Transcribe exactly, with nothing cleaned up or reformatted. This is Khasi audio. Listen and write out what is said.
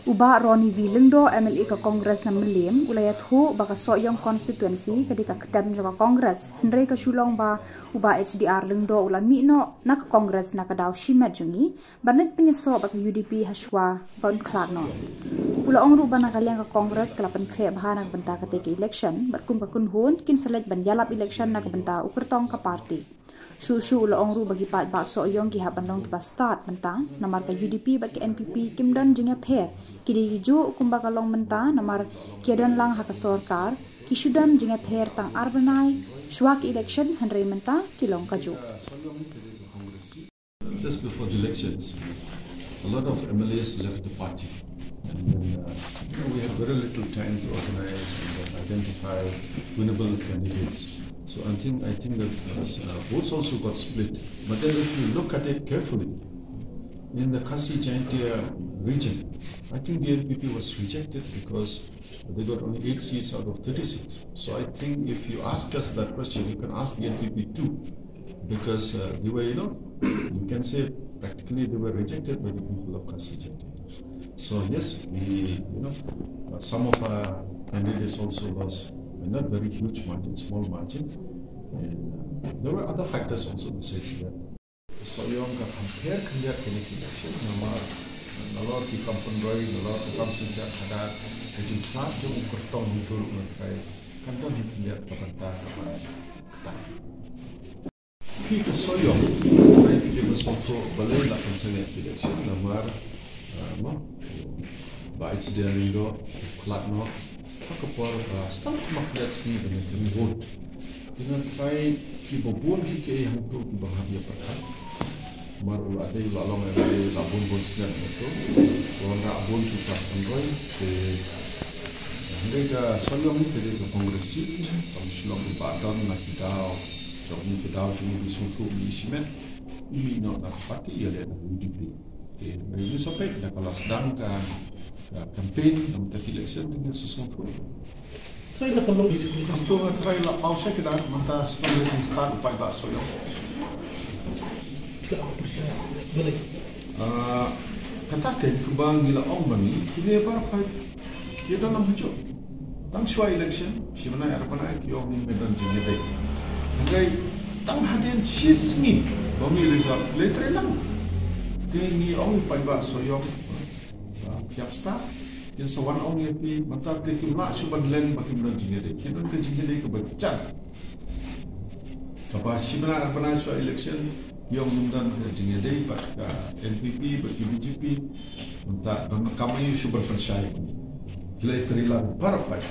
U Bah Ronnie V Lyngdoh, M L A ka Congress na Mylliem, u la ïathuh ba ka Sohiong constituency ka dei ka ktem jong ka Congress, hynrei ka shu long ba u Bah H D R Lyngdoh u la mih noh na ka Congress na ka daw shimet jong ngi, ban leit pynïasoh bad ka U D P hashwa ba un khlad noh. U la ong ruh ba na ka liang ka Congress ka la pynkhreh bha na ka bynta katei ka election, bad kum ka kynhun kin sa leit ban ïalap election na ka bynta u kyrtong ka party. Shuh shuh u la ong ruh ba ki paidbah Sohiong ki hap ban long kiba stad mynta, namar ka U D P bad ka N P P kim don jingïapher. Ki dei kijuh kumba ka long mynta, namar ki ïadon lang ha ka sorkar, ki shu don jingïapher tang ar bnai shwa ka election, hynrei mynta ki long kajuh. Just before the elections, a lot of M L As left the party. And then, uh, you know, we had very little time to organize and then identify winnable candidates. So I think I think that uh, votes also got split. But then, if you look at it carefully, in the Khasi Jaintia region, I think the N P P was rejected because they got only eight seats out of thirty-six. So I think if you ask us that question, you can ask the N P P too, because uh, they were, you know, you can say practically they were rejected by the people of Khasi Jaintia Hills. So yes, we, you know, uh, some of our candidates also lost, uh, not very huge margin, small margin. And uh, there were other factors also besides that. Sohiong ka khampher khyndiat kine ki election namar nalor ki kam pynroi nalor ki kam synshar khadar ka jingkhlad jong u kyrtong hyntur u nongtrai kan don hi khyndiat ka bynta ka ban ktai. Phi ka Sohiong nai phi ka Sohiong balei la kan sangeh ki election namar mo ba H D R Lyngdoh khlad noh. Ha ka por ba sdang ka mak ïa sngi ba ngi kynvote. Ki nongtrai kiba bun ki kiei hangto kiba hap ïa pyrkhat. Namar u la dei u la long MLA la bun bun snem hangto. U la wanrah bun ki kam pynroi te hynrei ka Sohiong te dei ka Congress seat. Kam shu long ba don na ki daw jong ngi ki daw jong ngi ki sngewthuh ngi shimet. U mih noh na ka party ïaleh na ka UDP. Te hynrei ngi sa peit da ka la sdang ka Ka campaign namar ka election te ngin sa sngewthuh. Trai la ka long. Hangto nga trai la paw sha kdar mynta sdang ka jingstad u paidbah Sohiong. Ah, kata kein kumba ngi la ong ma ngi kine baroh ki don lang hajuh. Tang shuwa election shi bnai ar bnai ki ong ngim don jingïadei. Hynrei tang hadien shi sngi ba ngi result le trei lang. Te ngi ong i paidbah Sohiong. Phi hap stad, kin sa wan ong ïa phi mynta te kim lah shuh ban len ba kim don jingïadei. Ki don ka jingïadei kaba jan. Kaba shi bnai ar bnai shuwa election, ki ong ngim don ka jingïadei bad ka NPP bad ka BJP. Mynta don kam ïa shuh ban pynshai. Ki la ïatrei lang baroh bad.